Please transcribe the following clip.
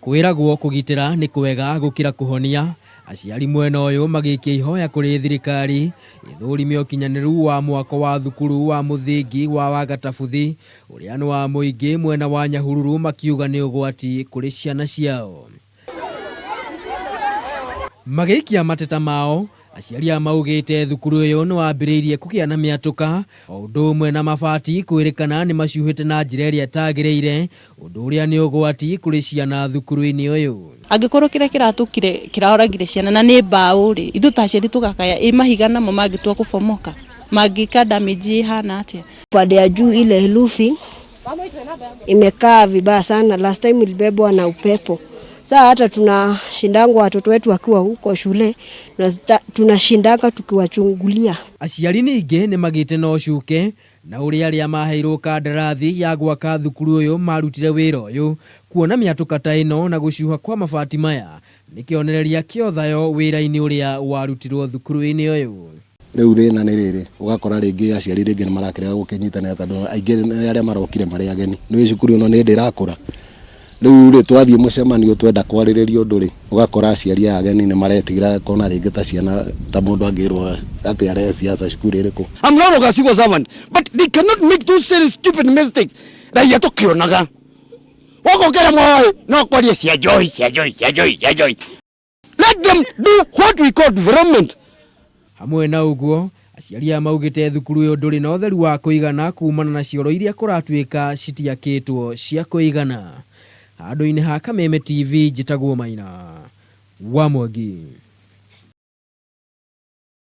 Kwĩragwo kũgitĩra nĩ kwega gũkĩra kũhonia, aciari mwena ũyũ magĩikia ihoya kũrĩ thirikari ĩthũrime ũkinyanĩru wa mwako wa thukuru wa mũthingi wa Wagatabuthi ũrĩa nĩ wa mũingĩ mwena wa Nyahururu makiuga nĩ ũgwati kũrĩ ciana ciao. Magĩikia mateta mao, aciari aya maugĩte thukuru ũyũ nĩ wambĩrĩirie kũgĩa na mĩatũka o ũndũ ũmwe na mabati kwĩrĩkana nĩ macuhĩte na njĩra ĩrĩa ĩtagĩrĩire, ũndũ ũrĩa nĩ ũgwati kũrĩ ciana thukuru-inĩ ũyũ. Angĩkorwo kĩrĩa kĩratũkire kĩraoragire ciana na nĩ mbaũ rĩ, ithuĩ ta aciari tũgakaya ĩ mahiga namo mangĩtua kũbomoka mangĩka damage ĩhana atĩa? Pande ya juu ile roofing imekaa vibaya sana. Last time ilibebwa na upepo. Saa hata tunashindangwa watoto wetu wakiwa huko shule, tunashindanga tukiwachungulia. Aciari ningĩ nĩ magĩte na ũcuke na ũrĩa arĩa maheirwo kandarathi ya gwaka thukuru ũyũ marutire wĩra ũyũ kuona mĩatũka ta ĩno na gũcuha kwa mabati maya nĩ kĩonereria kĩa ũthayo wĩra-inĩ ũrĩa warutirwo thukuru-inĩ ũyũ. Rĩu thĩna nĩ rĩrĩ, ũgakora rĩngĩ aciari rĩngĩ nĩ marakĩrega gũkĩnyitanĩra tondũ aingĩ nĩ arĩa marokire marĩ ageni. Nĩ cukuru ĩno nĩ hĩndĩ ĩrakũra. Rĩu rĩ twathiĩ mũcemanio twenda kwarĩrĩria ũndũ rĩ, ũgakora aciari aya ageni nĩ maretigĩra kuona rĩngĩ ta ciana ta mũndũ angĩrwo atĩ arehe siasa cukuru ĩrĩkũ. I'm no longer a civil servant, but they cannot make those silly stupid mistakes. Raia tukionaga. Woko kera mwoyo no kwaria cia njohi, cia njohi, cia njohi, cia njohi. Let them do what we call development. Hamwe na ũguo, aciari aya maugĩte thukuru ũyũ ndũrĩ na ũtheru wa kũigana kumana na cioro iria kũratuĩka citiakĩtwo cia kũigana. Handũ-inĩ ha Kameme TV njĩtagwo Maina wa Mwangi.